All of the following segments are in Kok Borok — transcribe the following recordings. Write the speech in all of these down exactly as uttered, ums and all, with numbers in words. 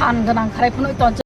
An gwnang kharai phunui tonjak.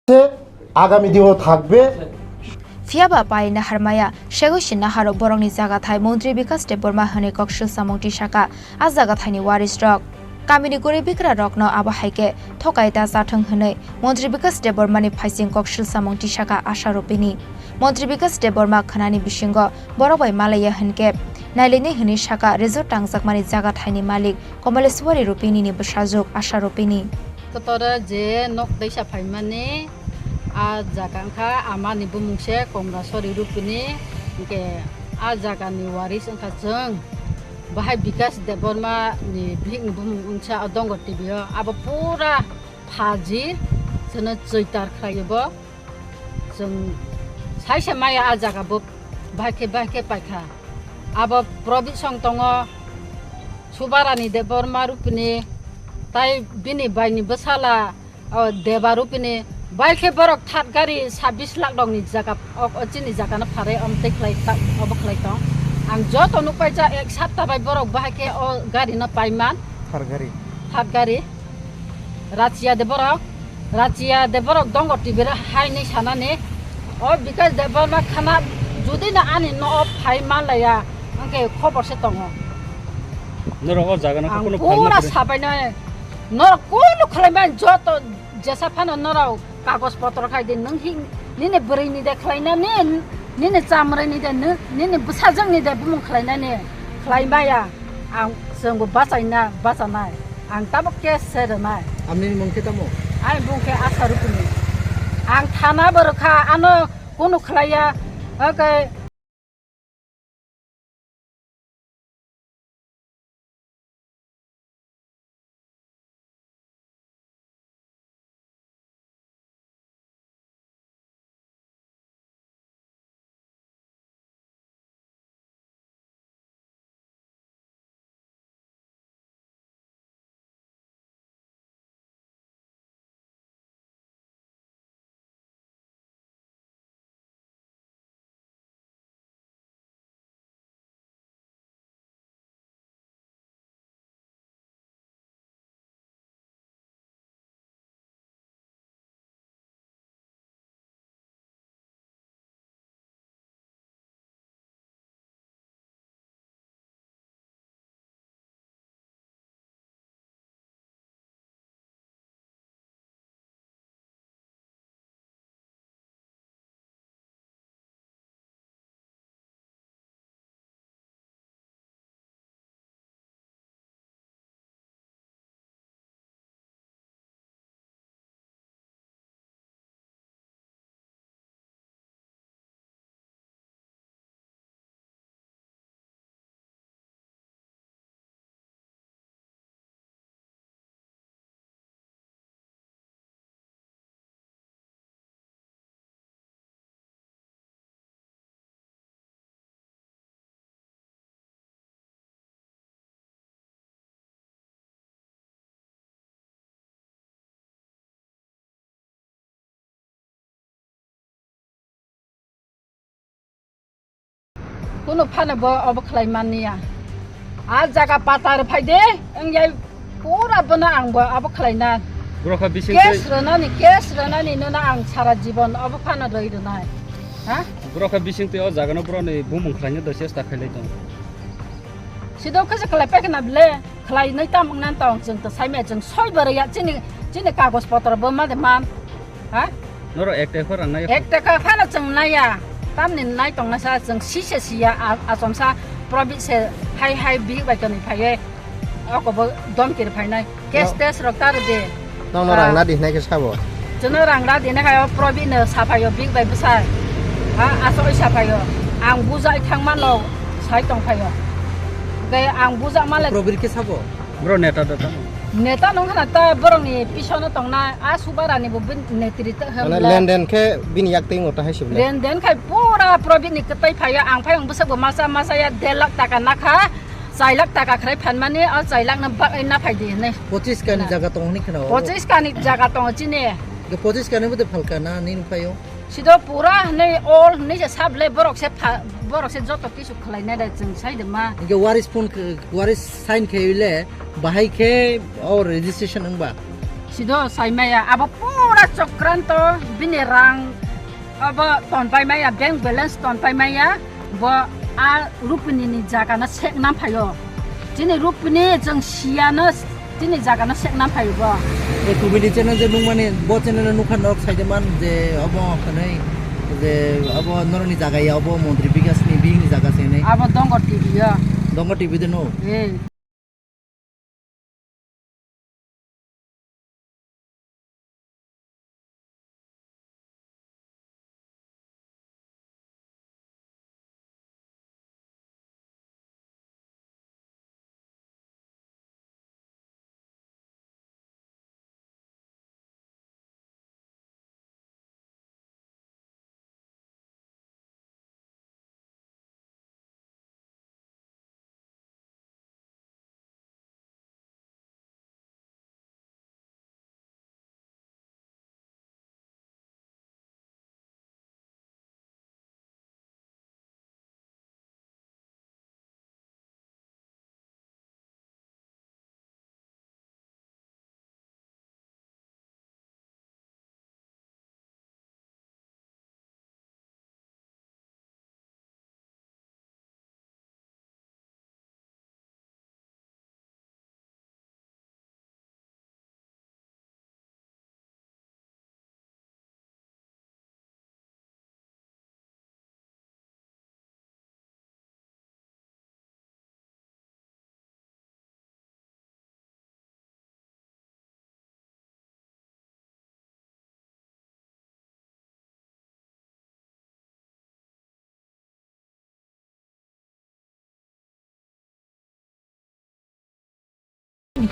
se agami dino thakbe. Phiyaba pai naharmaya, segwi se naharo borokni jaga thai Montri Bikas Debbarma hwnwi kok swlsamung tisaka, a jaga thaini waris rok. Kamini guri bikra rokno abo hai khe thokai ta chathwng hwnwi Montri Bikas Debbarmani phaising kok swlsamung tisaka Asha Rupini. Montri Bikas Debbarma khwnani bisingo borok bai malaiya hwnkhe nailainai hwnwi saka resort tangjakmani jaga thaini malik Kamaleswari Rupini ni bwsajwk Asha Rupini. Kotoro je nok teisa phaimani, a jaga wngkha amani bumung se Komraswari Rupini, hwnkhe a jaga ni waris wngkha chwng. Bahai Bikas Debbarma ni bihik ni bumung wngsa o Dongor T V o, abo pura phaji, chwngno chwitar khlai bo. Chwng saisa maya a jaga bo bahai khe bahai khe paikha. Abo Probit song tongo, Subarani Debbarma Rupini, tai bini baini bwsala, o Deba Rupini, bahai khe borok third gari sabbish lakh rokni jaga, o, o chini jaga no pharai om tei khlai ta, obo khlai tong. Ang joto nukpaijak ek sapta bai borok bahai khe o gari no paiman. Third gari. Third gari. Rachia de borok, Rachia de borok Dongor T V ro hai ni sanani, o Bikas Debbarma khana judi na ani no o phai manlaiya, angke khobor se tongo. Norok o jaga no ang kunu pura phalna pore. Sabainai, norok kunu khlaiman joto jesa phano norok kagoj potro khai di, nwng hi nini bwrwi ni de khlainani, nini chamrwi ni de, nini bwsajwk ni de bumung khlainani, khlai maya. Ang chwngbo bachaina, bachanai. Ang tabok case se rwnai. Amnini mung khe tamo? Ai bung khe Asha Rupini. Ang thana bo rwkha, ano kunu khlaiya. Oke. Kunu phano bo obo khlai manliya. A jaga patar phai de, wngyai pura bono ang bo abo khlai na. Borok kha bising case twi rwnani, case rwnani nono ang sara jibon obo phano rwi rwnai. Ha? Borok kha bising twi o jaga no borok ni bumung khlai na do chesta khailai tong. Sido khe se khlai paikha na bile, khlai nai tam wngna tong, chwng to saimaya, chwng soi bo rwya, chini, chini kagoj potro bo ma de man. Ha? Noro ek teka rang nai. Ek teka phano chwng naiya. Tamni nai tong nasa chwng si se siya, a, achomsa Probit se hai hai bihik bai toni phaiye. Oko bo domkir phainai. Cash no. Test rok ta rwdi. Nokno rang na di hinai khe sabo. Chwngno rang na di hinai khe o Probit no saphaio bihik bai bwsai. Ha, asoi saphaio. Ang bujai thang manlo sai tong phaio. Tei ang bujak manle. Probit khe sabo. Bro neta da tamo. Neta nung khana ta borokni pisono tongnai, a Subarani bo bin netri ta. Mane hemla. Lenden khe bini yak tei mota hai sibla. Lenden khai pura Probit ni kwtai phaiya, ang phai ang bwsakbo masa masa ya der lakh taka nakha, char lakh taka khrai phanmani, o char lakh no bagwi na phai di hinwi. Pochis kani jaga tongo hinwi khna o. Pochis kani jaga tongo chini. Ge pochis kani bo de phalka na nini phaio. Sido pura hinwi all hinwi se sable borok se pha-, borok se joto kisu khlainai da chwng sai de ma. Hingke waris phone khe, waris sign khe le bahai khe o registration wngba. Sido saimaya, abo pura chokranto, bini rang abo tonpai maya, bank balance tonpai maya, bo a Rupini ni jaga no sek nam phaio. Chini Rupini jeng siya no, chini jaga no sek nam phaio bo. E kubini channel je nung mani, bo channel no nukha norok saide man je obo hwnwi je obo norokni jaga ya obo Montri Bikash ni bihik ni jaga se hwnwi. Abo Dongor T V ya. Dongor T V de no. Eh.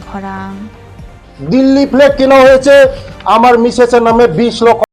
Khorang. Dilli flat কেনা হয়েছে আমার মিসেসের নামে বিশ লক্ষ